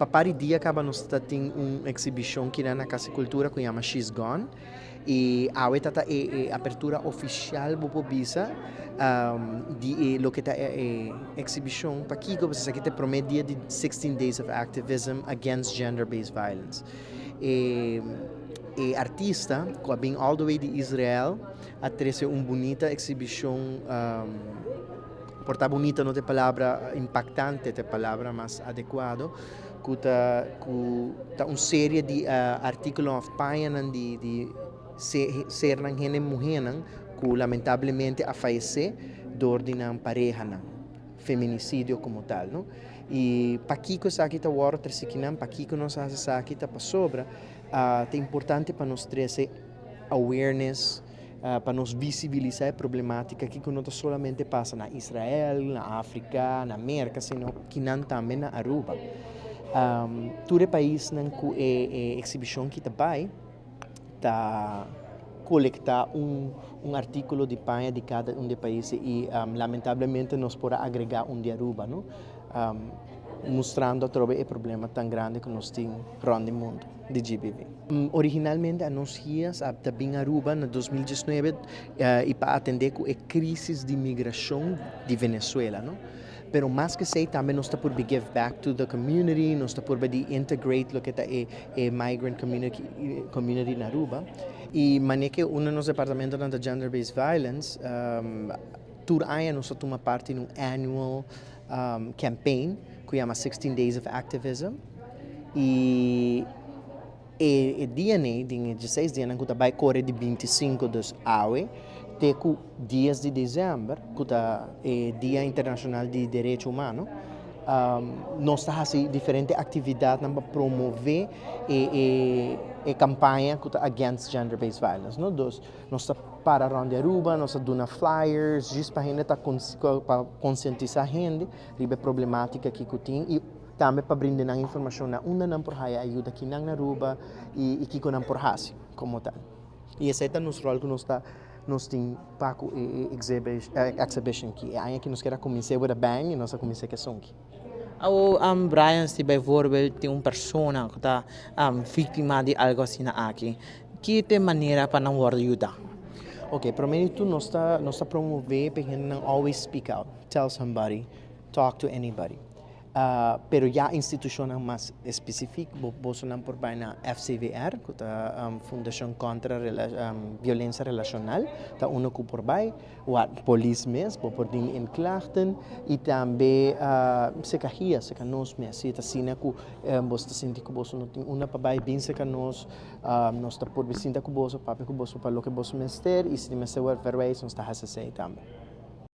Pa par di dia caba nos tin un exhibicion aki na Cas di Cultura cu yama She's Gone y awe ta e apertura oficial, bo por bisa, di loke ta e exhibicion. Pakico? Esaki ta e prome dia di 16 Days of Activism Against Gender-Based Violence. E artista, cu a bin all the way di Israel, a trece un bunita exhibicion, por ta bunita no ta e palabra, impactante ta e palabra mas adecua, cu ta un serie di articulo of paña di sernan hende muhernan cu lamentablemente a fayece door di nan parehanan, feminicidio como tal, no? Y pakico esaki ta wordo treci akinan, pakico nos a haci esaki? Ta pasobra ta importante pa nos trece awareness, pa nos visibilisa e problematica cu no solamente pasa na Israel, na Africa, na America, sino cu nan tambe na Aruba. Tur pais cu e exhibicion aki ta bay, ta colecta un articulo di paña di cada un di e pais y lamentablemente nos por agrega un di Aruba, no? Mustrando atrobe e problema tan grandi cu nos tin rond di mundo di GBV. Originalmente nos HIAS a bin Aruba na 2019 y pa atende cu e crisis di migracion di Venezuela, no? Pero mas cu esey tambe nos ta por give back to the community, nos ta por di integrate loke ta e migrant community na Aruba. Y manera cu un di nos departamento di gender based violence, tur aña nos ta tuma parti den un annual campaign cu yama 16 Days of Activism. E dia di 16 dia cu bay core di 25, dus awe, te cu 10 di december, cu ta Dia Internacional di Derecho Humano, nos ta haciendo diferente actividad pa promove e campaña cu ta against gender-based violence. No? Dus, nos ta para rond Aruba, nos ta duna flyers, just pa hende ta pa concientisa hende riba e problematica cu tin y tambe pa brinda informacion na unda nan por haya ayudo aki na Aruba y kico nan por haci como tal. Y esey ta nos rol cu nos tin pa e exhibition aki. Aña cu nos kier cuminsa with a bang y nos a cuminsa cu esaki. O Brian, si bijvoorbeeld tin un persona cu ta victima di algo asina aki, ki ta e manera pa nan wordo yuda? Ok, prome cu nos ta promove pa always speak out, tell somebody, talk to anybody. Pero ya institucion mas specifico, bo nan por bay na FCVR, cu ta Fundacion contra Violencia Relacional, ta uno cu por bay, o polis mes, bo por dien in klachten, y tambe serca HIAS, serca nos mes, si ta asina cu bo ta sinti cu bo no tin unda pa bay, bin serca nos, nos ta por sinta cu bo, papia cu bo pa loke bo mester, y si mester verwijs, nos ta haci tambe.